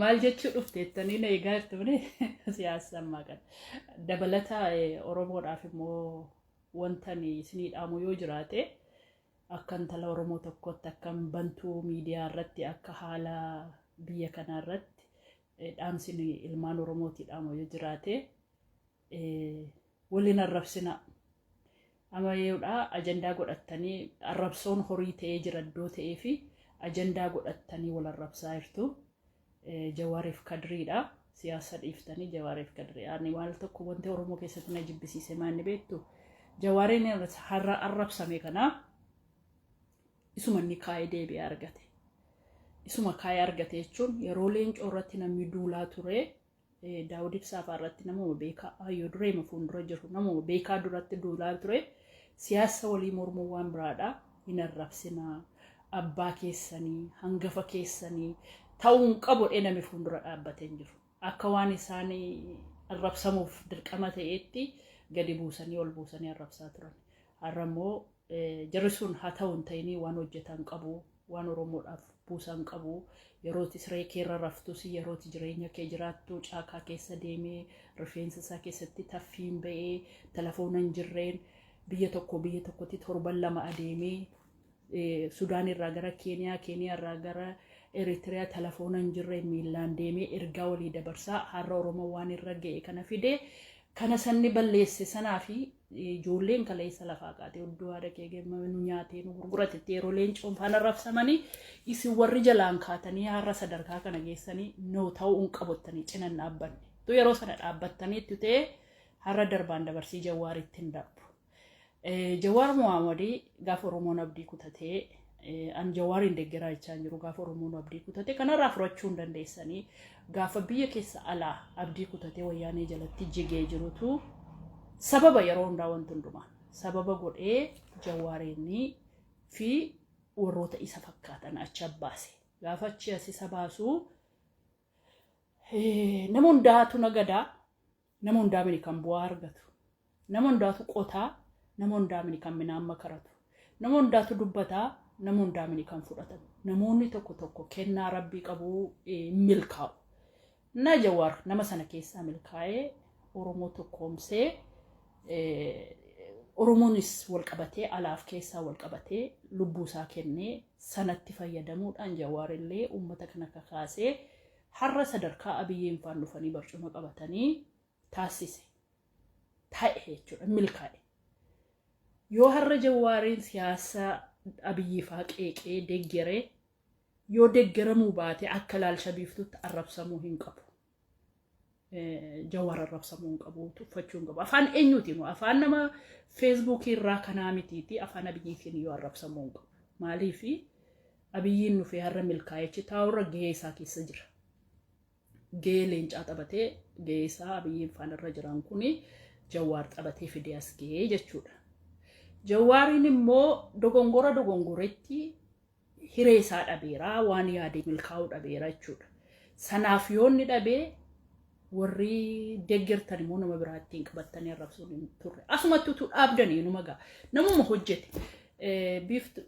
Maal jechuu dhufteettanii na eegaa jirtu malee siyaasa ammaa kana. Dabalata Oromoodhaaf immoo wanta ani isinii dhaamu yoo jiraate, akka intala Oromoo tokkotti, akka bantuu miidiyaa irratti, akka haala biyya kanaa irratti dhaamsi ilmaan Oromootii dhaamu yoo jiraate, waliin arrabsinaa. Amma yeroodhaa ajandaa godhattanii arrabsoon horii ta'ee jira iddoo ta'ee fi ajandaa godhattanii wal arrabsaa jirtu. Jawaariif Kadiriidha. Siyaasa dhiiftanii Jawaariif Kadirii. Ani maal tokko wanti Oromoo keessatti na jibbisiise maal beektu? Jawaariin har'a arrabsame kana isuma inni kaa'ee deebi'ee argate. Isuma kaa'ee argate jechuun yeroo Leencoo irratti namni duulaa ture, Daawud Ibsaa fa'aa irratti, namuma beekaa hayyoo dureema fuuldura jiru, namuma beekaa duratti duulaa ture. Siyaasa walii mormuu waan biraadha. Hin arrabsinaa. Abbaa keessanii, hangafa keessanii ta'uu hin qabu dhee namni fuuldura dhaabbatee hin jiru. Akka waan isaan arrabsamuuf dirqama ta'eetti gadi buusanii ol buusanii arrabsaa turan. Har'a immoo jarri sun haa ta'u hin ta'inii waan hojjetan qabu, waan Oromoodhaaf buusan qabu. Yerooti siree keerra raftus, yerooti jireenya kee jiraattu, caakaa keessa deemee, rifeensa isaa keessatti taffiin ba'ee, telefoona hin jirreen biyya tokko biyya tokkotti torban 2 adeemee, Sudaan irraa gara Keeniyaa, Keeniyaa irraa gara Eritiriyaa, telefoona hin jirreen miillaan deemee ergaa walii dabarsaa har'a Oromoo waan irra ga'e kana fide. Kana sanni balleesse sanaa fi ijoolleen kaleessa lafaa kaatee oddoo haadha kee nu nyaatee nu gurguratetti yeroo Leencoon faana rabsamanii, isin warri jalaan kaatanii har'a sadarkaa kana geessanii no ta'uu hin qabottanii cinan dhaabbanne. Tu yeroo sana dhaabbattanii itti ta'e har'a darbaan dabarsii Jawaaritti hin darbu. Jawaar Mohaammadii gaafa Oromoon abdii kutatee, an Jawaariin deeggaraa jechaa hin jiru, gaafa Oromoon abdii kutate kanarraa furachuu hin dandeessanii, gaafa biyya keessa alaa abdii kutatee Wayyaanee jalatti jigee jirutu sababa yeroo hundaa wanti hundumaa sababa godhee Jawaariin fi warroota isa fakkaatan achi abbaase. Gaafa achi as isa baasuu nama hundaatu nagadaa, nama hundaa mini kan bu'aa argatu. Nama hundaatu qotaa, nama hundaa mini kan midhaan makaratu. Nama hundaatu dubbataa, nama hundaa mini kan fudhatamu. Namoonni tokko tokko kennaa Rabbii qabu milkaa'u. Na Jawaar nama sana keessaa milkaa'ee Oromoo tokkoomsee, Oromoonis wal qabatee, alaaf keessaa wal qabatee, lubbuu isaa kennee sanatti fayyadamuudhaan Jawaar illee uummata kana kakaasee har'a sadarkaa Abiyyiin faan dhufanii barcuma qabatanii taasise. Ta'e jechuudha, milkaa'e. Yoo har'a Jawaariin siyaasa Abiyyii faa qeeqee deeggeree yoo deeggaramuu baate akka ilaalcha Biiftuutti arrabsamuu hin qabu. Jawaar arrabsamuu hin qabu, tuffachuu hin qabu. Afaan eenyuutiin? Afaan nama Feesbuukii irraa kanaa mitiiti, afaan Abiyyiitiin yoo arrabsamuu hin qabu. Maaliifi Abiyyiin dhufee har'a milkaa'echi taa'urra gahee isaa keessa jira. Gahee leencaa taphatee gahee isaa Abiyyiin faanarra jiran kuni Jawaar taphatee fidee as gahee jechuudha. Jawaariin immoo dogongora dogongoretti hiree isaa dhabeera, waan yaade milkaa'uu dhabeera jechuudha. Sanaaf yoo inni dhabee, warri deeggartan immoo nama biraatti hin qabattanii arrabsuun hin turre. Asumatti utuu dhaabdanii numa ga'a. Namuma hojjete.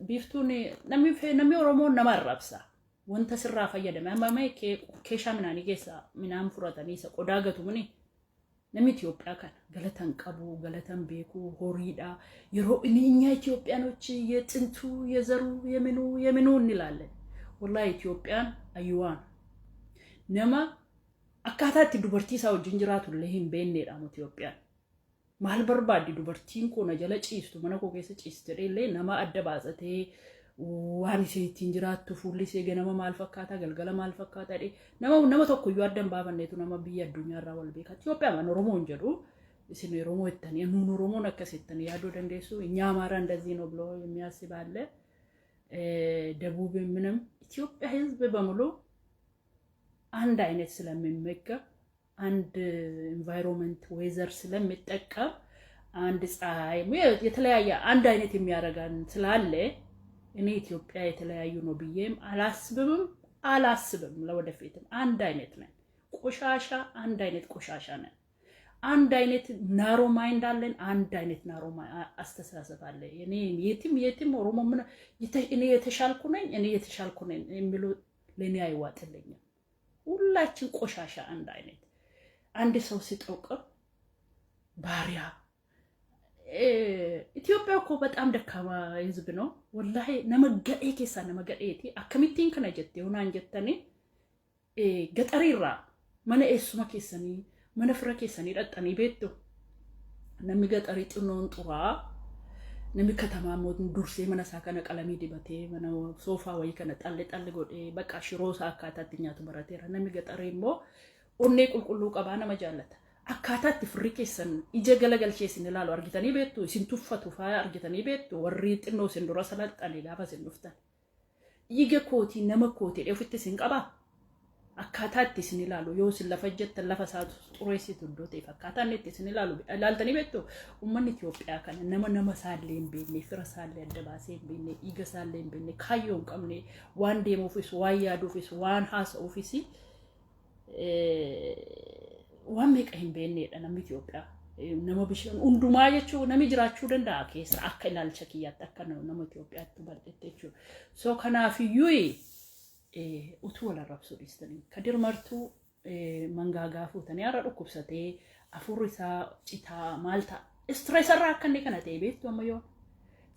Biiftuun namni Oromoo nama arrabsa. Wanta sirraa fayyadame. Amma mee keeshaa midhaanii keessaa midhaan fudhatanii isa qodaa gatu muni namni Itoophiyaa kana galatan qabu, galatan beeku, horiidha. Yeroo inni እኛ ኢትዮጵያኖች የጥንቱ የዘሩ የምኑ የምኑ እንላለን። Wallahi Itoophiyaan ayyuwaan nama akkaataa itti dubartii isaa wajjin jiraatu illee hin beeknedha Itoophiyaan. Maal barbaaddi dubartiin koo na jala ciistu, mana koo keessa ciistu jedhee illee nama adda baasatee waan isheen ittiin jiraattu, fuulli ishee ganama maal fakkaata, galgala maal fakkaata jedhee nama tokko iyyuu adda hin baafanneetu nama biyya addunyaa irraa wal beeka. Itoophiyaa man Oromoo hin jedhu, isin Oromoo jettanii nuun Oromoon akkas jettanii yaaduu dandeessu. እኛ አማራ እንደዚህ ነው ብሎ የሚያስብ አለ። ደቡብ ምንም ኢትዮጵያ ሕዝብ በሙሉ አንድ አይነት ስለሚመገብ፣ አንድ environment weather ስለሚጠቀም፣ አንድ ፀሐይ የተለያየ አንድ አይነት የሚያደርገን ስላለ እኔ ኢትዮጵያ የተለያዩ ነው ብዬም አላስብምም አላስብም። ለወደፊትም አንድ አይነት ነን። ቆሻሻ አንድ አይነት ቆሻሻ ነን። አንድ አይነት narrow mind አለን። አንድ አይነት narrow አስተሳሰብ አለ። እኔ የትም የትም ኦሮሞ ምን እኔ የተሻልኩ ነኝ፣ እኔ የተሻልኩ ነኝ የሚሉ ለእኔ አይዋጥልኝም። ሁላችን ቆሻሻ አንድ አይነት። አንድ ሰው ሲጠቁር ባሪያ። ኢትዮጵያ እኮ በጣም ደካማ ህዝብ ነው። Wallahi nama gadhee keessaa nama gadheeti. Akkamittiin kana jette yoonaan jettanii, gaxariirraa mana eessuma keessanii, mana fira keessanii dhaqxanii beektu. Namni gaxarii xinnoon xuraa, namni katamaa immoo dursee mana isaa kana qalamii dibatee, mana soofaa wayii kana xalli xalli godhee, bakka shiroo isaa akkaataatti nyaatu barateera. Namni gaxarii immoo onnee qulqulluu qabaa, nama jaallata. Akkaataa itti firri keessan ija galagalchee isin ilaalu argitanii beektu, isin tuffatu faa argitanii beektu, warri xinnoo isin dura salaxxanii gaafa isin dhuftan. Dhiiga kootii, nama kootii ofitti isin qabaa. Akkaataa itti isin ilaalu, yoo isin lafa jettan lafa isaa xureessitu iddoo ta'eef, akkaataa inni itti isin ilaalu ilaaltanii beektu. Uummanni Itoophiyaa kana nama isaallee hin beekne, fira isaallee adda baasee hin beekne, dhiiga isaallee hin beekne, kaayyoo hin qabne, waan deemuufis, waan yaaduufis, waan haasa'uufis, waan meeqa hin beeknedha namni Itoophiyaa. Nama bishaan hundumaa jechuun namni jiraachuu danda'a keessa, akka ilaalcha kiyyaatti, akka nama Itoophiyaatti bal'ette jechuudha. So kanaafiyyuu utuu wal arrabsuu dhiistanii, Kadir Martuu mangaagaa fuutanii har'a dhukkubsatee afurri isaa citaa maal ta'a? Stress irraa akka inni kana ta'e beektu. Amma yoo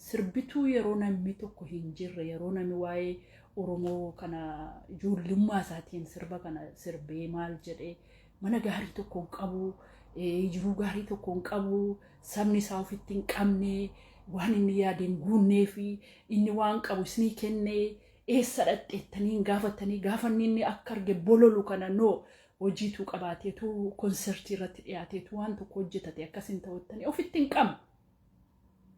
sirbituu yeroo namni tokko hin jirre, yeroo namni waa'ee Oromoo kana ijoollummaa isaatiin sirba kana sirbee maal jedhee, mana gaarii tokko hin qabu, jiruu gaarii tokko hin qabu, sabni isaa ofitti hin qabne, waan inni yaade hin guunnee fi inni waan qabu isinii kennee eessa dhadheettanii hin gaafatanii. Gaafa inni akka arge bololu kana noo hojiitu qabaateetu, konsertii irratti dhiyaateetu, waan tokko hojjetate akkas hin ta'uttanii ofitti hin qabne.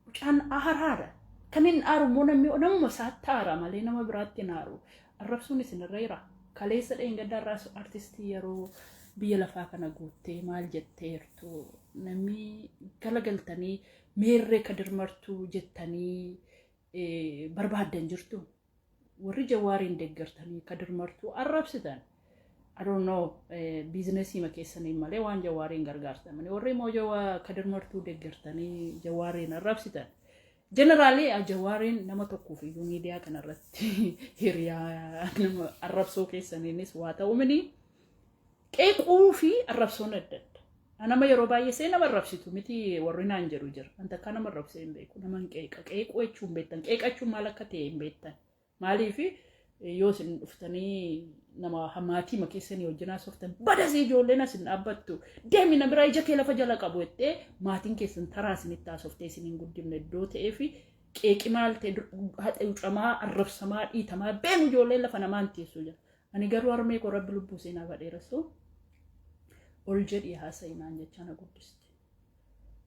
Mucaan aaraadha. Kan inni aaru immoo namni namuma isaatti aara malee nama biraatti hin aaru. Arrabsuun isinirra jira. Kaleessa dheengaddaa artistii yeroo biyya lafaa kana guuttee maal jetteertu, namni galagaltanii meerree Kadir Martuu jettanii barbaaddan jirtu. Warri Jawaariin deeggartanii Kadir Martuu arrabsitan. I don't know, business keessaniin malee waan Jawaariin gargaartan malee, warri immoo Kadir Martuu deeggartanii Jawaariin arrabsitan. Generally Jawaariin nama tokkoof iyyuu miidiyaa kanarratti hiriyaa nama arrabsoo keessaniinis waa ta'u mini, qeequu fi arrabsoon adda adda. Nama yeroo baay'ee see nama arrabsitu miti warri naan jedhu jira. Wanta akka nama arrabsee hin beeku. Nama hin qeeqa. Qeequu jechuun beektan. Qeeqachuun maal akka ta'e hin beektan. Maaliif, yoo isin dhuftanii nama maatii keessanii wajjin haasoftan, badasii ijoolleen as hin dhaabbattu, deemi na biraa, ija kee lafa jala qabu jettee maatiin keessan taraa isinitti haasoftee isin hin guddifne iddoo ta'ee fi qeeqi maal ta'e, haxuucamaa, arrabsamaa, dhiitamaa beenu, ijoolleen lafa namaan teessu jira. Ani garuu harmee koo, Rabbi lubbuu seenaa badheeressu, ol jedhii haasa'inaan jechaa na guddiste.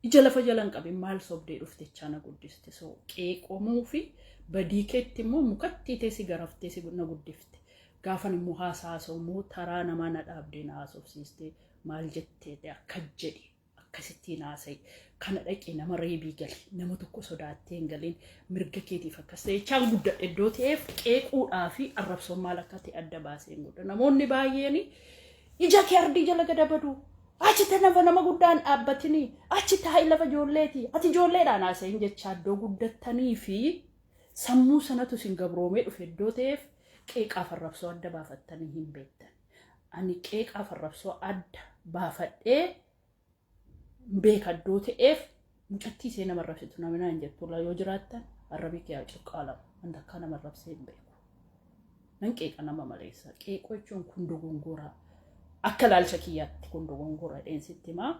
Ija lafa jala hin qabin, maal sobdee dhufte jechaa na guddiste. So qeeqomuu fi badii keetti immoo mukatti teessi garaftee si na guddifte. Gaafan immoo haasaa haasa'u immoo taraa namaa na dhaabdee na haasofsiiste, maal jettee akka jedhi, akkasittiin haasa'i, kana dhaqee nama reebii gali, nama tokko sodaattee hin galin, mirga keetiif akkas ta'e jechaan guddadhe iddoo ta'eef, qeequudhaa fi arrabsoon maal akka ta'e adda baasee hin gudda. Namoonni baay'een ija kee ardii jala gada badu, achi lafa nama guddaan dhaabbatini, achi taa'i, lafa ijoolleeti, ati ijoolleedhaan haasa'in jechaa iddoo guddattanii fi sammuu sanatu isin gabroomee dhufe iddoo ta'eef, qeeqaaf arrabsoo adda baafattanii hin beektan. Ani qeeqaaf arrabsoo adda baafadhee beeka iddoo ta'eef, mucattii ishee nama arrabsitu namni naan jettu yoo jiraattan, arrabii kee haa cuqqaalamu. Wanta akka nama arrabsee hin beeku. Nan qeeqa nama maleessa. Qeeqoo jechuun kun dogongoraa. Akka ilaalcha kiyyaatti kun dogongora dheensitti himaa.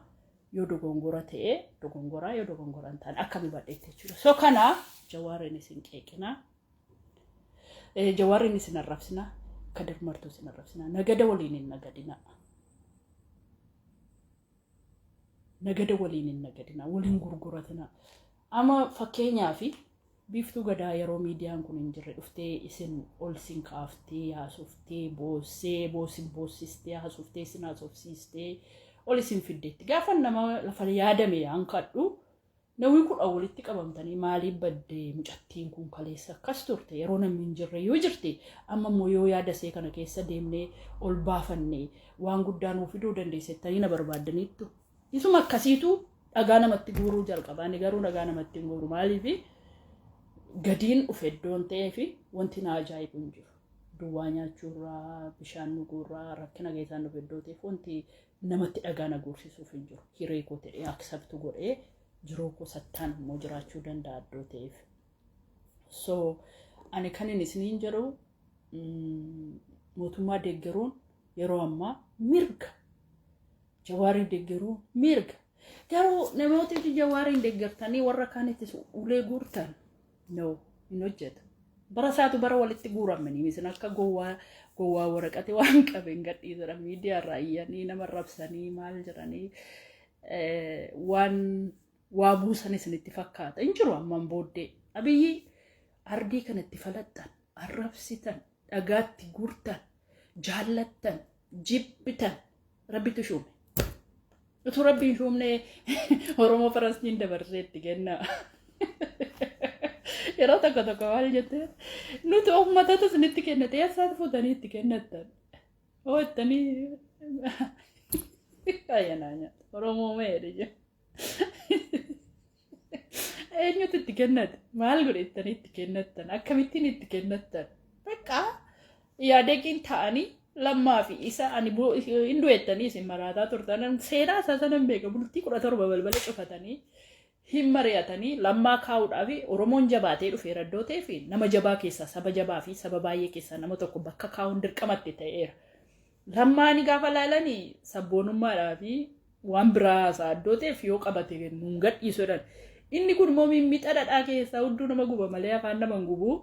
Yoo dogongora ta'e dogongoraa, yoo dogongora hin taane akka hubadheetti jechuudha. So kana Jawaariin isin qeeqinaa. Jawaariin isin arrabsinaa. Kadir Martuu isin arrabsinaa. Nagada waliin hin nagadinaa. Nagada waliin hin nagadinaa. Waliin gurguratinaa. Amma fakkeenyaaf Biiftuu Gadaa yeroo miidiyaan kun hin jirre dhuftee isin ol sin kaaftee, haasoftee, boossee, boossin boossistee, haasoftee, isin haasofsiistee ol isin fiddeetti. Gaafa nama lafa yaadame hankadhu, namni 10 walitti qabamtanii, maaliif baddee mucattiin kun, kaleessa akkas turte, yeroo namni hin jirre yoo jirte, amma immoo yoo yaada see kana keessa deemnee ol baafanne waan guddaa nuu fiduu dandeessettanii na barbaaddaniittu. Isuma akkasiitu dhagaa namatti guuruu jalqaba. Ani garuu dhagaa namatti hin guuru. Maaliif, gadiin dhufe iddoon ta'ee fi wanti na ajaa'ibu hin jiru. Duwwaa nyaachuurraa, bishaan dhuguurraa rakkina keessaan dhufe iddoo ta'eef wanti namatti dhagaa na guursisuuf hin jiru. Hiree koo ta'ee accept godhee jiruu koo sattaan immoo jiraachuu danda'a iddoo ta'eef. So ani kan inni isiniin jedhu, mootummaa deeggaruun yeroo ammaa mirga. Jawaarii deeggaruun mirga. Garuu namooti Jawaariin deeggartanii warra kaanittis ulee guurtan, no, hin hojjetu. Bara isaatu bara walitti guuramanii isin akka gowwaa gowwaa waraqate waan qabe hin gadhiisan, miidiyaa irraa iyyanii nama rabsanii maal jedhanii waan waa buusan isinitti fakkaata. Hin jiru ammaan booddee. Abiyyi ardii kanatti falaxxan, arrabsitan, dhagaatti guurtan, jaallattan, jibbitan, Rabbitu shuume. Utuu Rabbiin shuumne Oromoo Falastiin dabarsee itti kenna. Yeroo tokko tokko maal jettee, nuti uummatatu isinitti kennate, eessaatti fuutanii itti kennattan? Hoo ittanii ayyanaa nyaata. Oromoo meedhe jedhu. Eenyutu itti kennate? Maal godhettanii itti kennattan? Akkamittiin itti kennattan? Bakka yaadeqiin ta'anii Lammaa fi isa ani hin du'ettanii isin maraataa turtan, seenaa isaa sanan beeka. Bultii 17 balbala cufatanii hin mari'atanii Lammaa kaa'uudhaaf. Oromoon jabaatee dhufeera iddoo ta'eef, nama jabaa keessaa, saba jabaa fi saba baay'ee keessaa nama tokko bakka kaa'uun dirqamatti ta'eera. Lammaani gaafa laalanii sabboonummaadhaa fi waan biraa haasa'a iddoo ta'eef, yoo qabate nuun gadhiisu jedhan. Inni kun immoo mimmixa dhadhaa keessaa hudduu nama guba malee afaan nama hin gubu.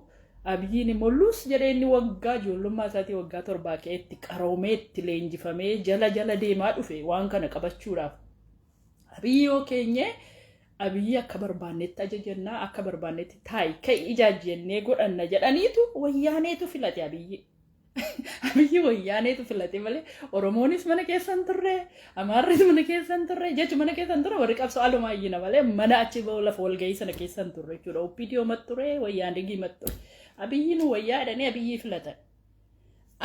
Abiyyiin immoo luus jedhee, inni waggaa ijoollummaa isaatii waggaa 7 ka'eetti qaroomee itti leenjifamee jala jala deemaa dhufe waan kana qabachuudhaaf. Abiyyi yoo keenye, Abiyyi akka barbaannetti ajajannaa, akka barbaannetti taa'i ka'i ijaajjennee godhanna jedhaniitu Wayyaaneetu filate Abiyyi. Abiyyi Wayyaaneetu filate malee Oromoonis mana keessa hin turre, Amaarris mana keessa hin turre, jechuun mana keessa hin turre, warri qabsoo alumaayyina malee mana achi bahu lafa walgahii sana keessa hin turre jechuudha. OPDO mat ture, Wayyaanee mat ture. Abiyyiin wayyaa jedhanii Abiyyii filatan.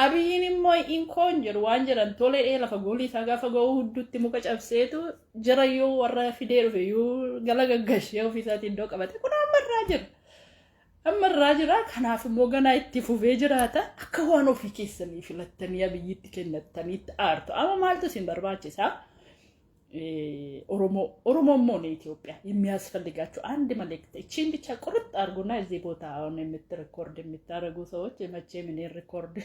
Abiyyiin immoo inkoon jedhu waan jedhan tolee, lafa goolii isaa gaafa ga'u hudduutti muka cabseetu jara yoo warra fidee dhufe yoo gala gaggashee ofii isaatiin iddoo qabate. Kun ammarraa jira. Ammarraa jira. Kanaaf immoo ganaa itti fufee jiraata. Akka waan ofii keessanii filattanii Abiyyitti kennattaniitti aartu. Amma maaltu isin barbaachisaa? ኦሮሞ ኦሮሞም ሆነ ኢትዮጵያ የሚያስፈልጋቸው አንድ መልእክት እቺን ብቻ ቁርጥ አድርጉና እዚህ ቦታ አሁን የምት record የምታደርጉ ሰዎች መቼም እኔን record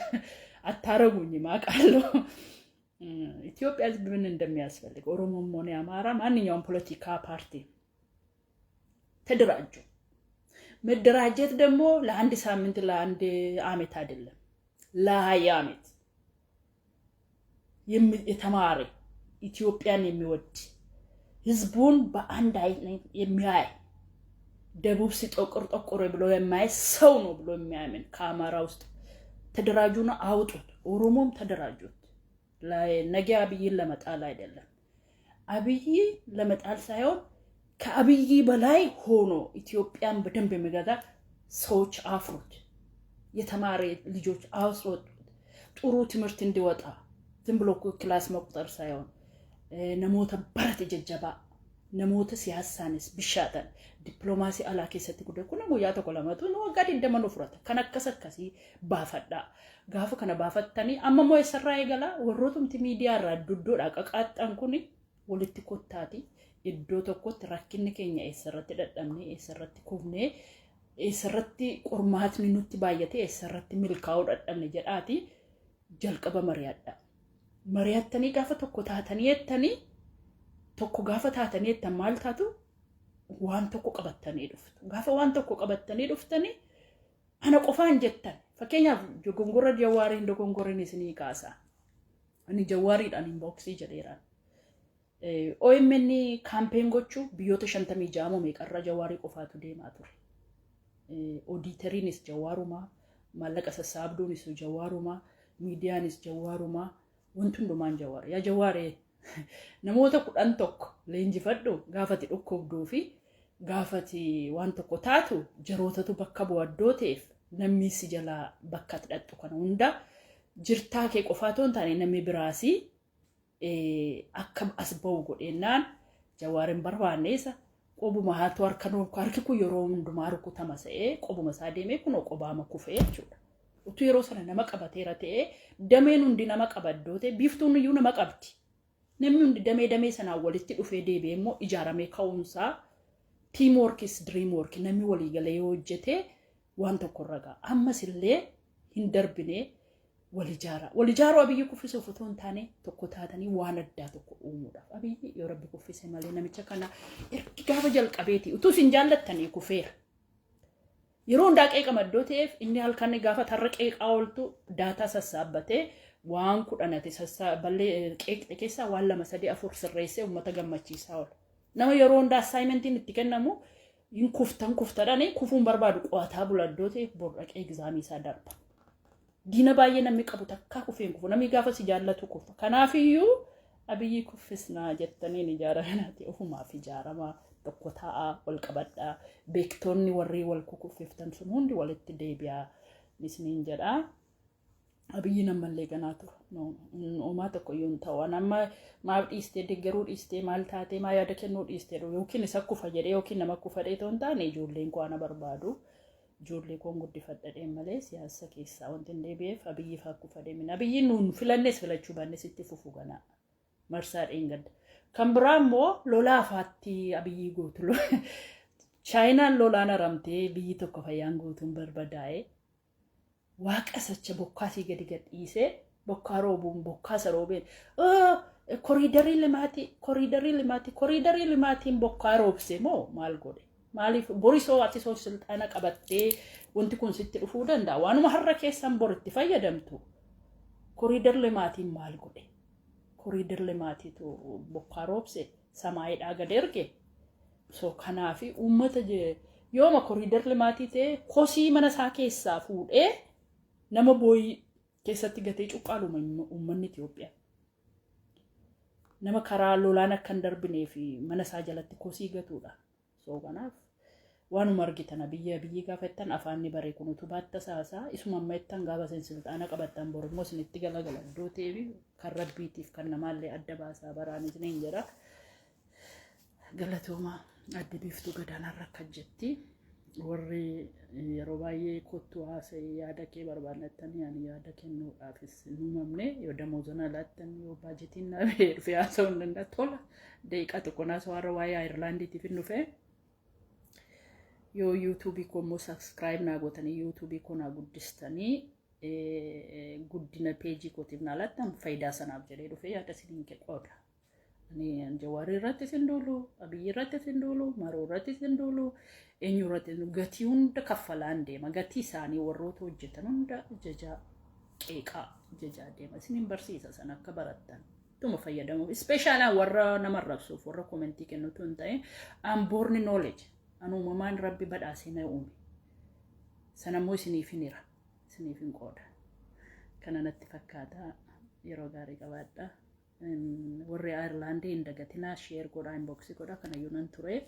አታረጉኝም አውቃለሁ። ኢትዮጵያ ሕዝብ ምን እንደሚያስፈልግ፣ ኦሮሞም ሆነ አማራ፣ ማንኛውም ፖለቲካ ፓርቲ ተደራጁ። መደራጀት ደግሞ ለአንድ ሳምንት ለአንድ አመት አይደለም፣ ለ20 ዓመት የተማረ፣ ኢትዮጵያን የሚወድ፣ ህዝቡን በአንድ አይን የሚያይ፣ ደቡብ ሲጠቁር ጠቆረ ብሎ የማያይ፣ ሰው ነው ብሎ የሚያምን ከአማራ ውስጥ ተደራጁና አውጡት። ኦሮሞም ተደራጁት። ነገ አብይን ለመጣል አይደለም፣ አብይ ለመጣል ሳይሆን ከአብይ በላይ ሆኖ ኢትዮጵያን በደንብ የሚገዛ ሰዎች አፍሩት። የተማረ ልጆች አስወጡት። ጥሩ ትምህርት እንዲወጣ፣ ዝም ብሎ class መቁጠር ሳይሆን namoota barate jajjabaa, namoota siyaasaanis bishaatan, dippiloomaasii alaa keessatti guddaa kun guyyaa tokko lamatu waggaa 20 nu furata. Kan akkas akkasii baafadhaa. Gaafa kana baafattanii amma immoo eessarraa eegalaa? Warrootumti miidiyaa irraa dudduudha qaqaaxxan kun walitti kottaati iddoo tokkotti rakkinni keenya eessarratti dadhabnee, eessarratti kufnee, eessarratti qormaatni nutti baay'ate, eessarratti milkaa'uu dadhabne jedhaati jalqaba mari'adha. Mari'attanii gaafa tokko taatanii jettanii, tokko gaafa taatanii jettan, maal taatu? Waan tokko qabattanii dhuftu. Gaafa waan tokko qabattanii dhuftanii ana qofaan jettan, fakkeenyaaf dogongora Jawaariin dogongoriin isinii kaasa. Ani Jawaariidhaan inbox jedheeraan. OMN campaign gochuu biyyoota 56 moo meeqarra Jawaarii qofaatu deemaa ture. Auditoriinis Jawaarumaa, maallaqa sassaabduunis Jawaarumaa, miidiyaanis Jawaarumaa, wanti hundumaan Jawaar. Yaa Jawaaree, namoota 11 leenjifadhu. Gaafati dhukkubduu fi gaafati waan tokko taatu jarootatu bakka bu'a iddoo ta'eef, namni si jalaa bakka ati dhaqxu kana hunda jirtaa kee qofaa otoo hin taane namni biraasii akka as ba'u godheennaan, Jawaar hin barbaanne isa qobuma haatu harka, harki kun yeroo hundumaa rukutama sa'ee qobuma isaa deemee kunoo qobaama kufee jechuudha. Utuu yeroo sana nama qabateera ta'ee, dameen hundi nama qaba iddoo ta'e, Biiftuun iyyuu nama qabdi. Namni hundi damee damee sanaan walitti dhufee deebi'ee immoo ijaaramee ka'uunsaa, team work is dream work, namni walii galee yoo hojjete waan tokko irra ga'a. Ammas illee hin darbine, wal ijaaraa. Wal ijaaruu Abiyyi kuffisuuf otoo hin taane, tokko taatanii waan addaa tokko uumuudhaaf. Abiyyi yoo Rabbi kuffise malee, namicha kana ergi gaafa jalqabeeti utuu isin jaallattanii kufeera. Yeroo hundaa qeeqama iddoo ta'eef, inni halkan gaafa tarra qeeqaa ooltu data sassaabbatee, waan 10 ati ballee qeeqxe keessaa waan lama, sadii, afur sirreessee uummata gammachiisaa oola. Nama yeroo hundaa assignmentiin itti kennamu hin kuftan kuftadhani kufuun barbaadu qo'ataa bula iddoo ta'eef, bor dhaqee examii isaa darba. Diina baay'ee namni qabu takkaa kufee hin kufu. Namni gaafa si jaallatu kufa. Kanaafiyyuu Abiyyi kuffisnaa jettaniin ijaaramanaati, ofumaaf ijaaramaa, tokko taa'aa, wal qabadhaa, beektoonni warri wal kukuffiftan sun hundi walitti deebi'aa isiniin jedhaa. Abiyyiin ammallee ganaa tura. Uumaa tokko iyyuu hin ta'u. Ani amma maaf dhiistee, deeggaruu dhiistee, maal taatee, maa yaada kennuu dhiistee, yookiin isa kufa jedhee yookiin nama kufa jedhee otoo hin taane, ijoolleen koo ana barbaadu. Ijoollee koon guddifadhadheen malee siyaasa keessaa wanti hin deebi'eef Abiyyi faa kufa deemin. Abiyyi nuun filannes filachuu baannes itti fufu ganaa. Marsaa dheengadda. Kan biraa immoo lolaa afaatti Abiyyii gootu. Chaayinaan lolaan haramtee biyyi tokko fayyaan guutuun barbadaa'ee, Waaqa sacha bokkaasii gadi gadhiisee bokkaa roobuun bokkaa isa roobeen koriidarii limaatii, koriidarii limaatii, koriidarii limaatiin bokkaa roobse moo maal godhe? Maaliif borisoo ati soo silxaana qabattee wanti kun sitti dhufuu danda'a? Waanuma har'a keessan bor itti fayyadamtu. Koriidar limaatiin maal godhe? Koriidar limaatiitu bokkaa roobse, samaayiidhaa gad erge. So kanaafi uummata yooma koriidar limaatii ta'e kosii mana isaa keessaa fuudhee nama booyii keessatti gatee cuqqaaluma uummanni Itoophiyaa. Nama karaa lolaan akka hin darbinee fi mana isaa jalatti kosii gatuudha. So kanaaf waanuma argitan biyya biyyi gaafa jettan afaan ni bare, kun utubaatta saasaa isuma amma jettan, gaafa isin silxaana qabattan bor immoo isinitti galagala iddoo ta'eef, kan Rabbiitiif kan namaallee adda baasaa baraan isiniin jedha. Galatooma, Adde Biiftuu Gadaanarra akka jetti. Warri yeroo baay'ee kottu haasa'e yaada kee barbaannattanii, ani yaada kennuudhaafis hin uumamne. Yoo damoozana laattan, yoo baajetiin naa bahee dhufee haasa'uu hin danda'a, tola daqiiqaa tokko naasoo har'a waa'ee Ayirlaandiitiif hin dhufe. Yoo YouTubeii koo immoo subscribe naa gootanii, YouTubeii koo naa guddistanii, guddina peejii kootiif naa laattan, faayidaa sanaaf jedhee dhufee yaada isiniin qooda. Ani Jawaarii irratti isin duulu, Abiyyi irratti isin duulu, Maroo irratti isin duulu, eenyu irratti isin gatii hunda kaffalaan deema. Gatii isaanii warroota hojjetan hunda jajaa qeeqaa jajaa deema. Isiniin barsiisa sana akka barattan. Ittuma fayyadamuuf. Especially warra nama arrabsuuf, warra commentii kennutu hin ta'in. I'm born knowledge. An uumamaan Rabbi badhaasee na uume. Sanammoo isiniif hin hira. Isiniif hin qooda. Kana natti fakkaata. Yeroo gaarii qabaadha. Warri Ayirlaandii hin dagatinaa, share godhaa, inboxii godhaa. Kanayyuu nan ture.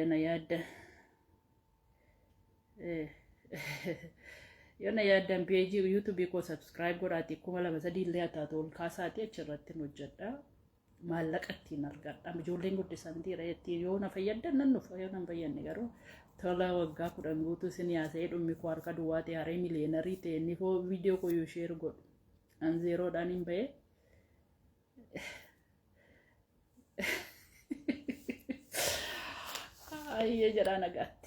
Na yaadda. Yoo na yaaddan peejii YouTubeii koo subscribe godhaati, 2000, 3000 illee haa taatu ol kaasaati, achirratti hojjedha. Maallaqa ittiin argadha. Ijoolleen guddisan dhiira ittiin yoo na fayyaddan nan dhufa, yoo na hin fayyadne garuu tola waggaa 10 guutuu isin yaasa'ee dhummi koo harka duwwaa ta'e haree millionaireii ta'e inni foo viidiyoo koo yoo share godhu. An zerodhaan hin ba'e. Ayyee jedhaa, nagaatti.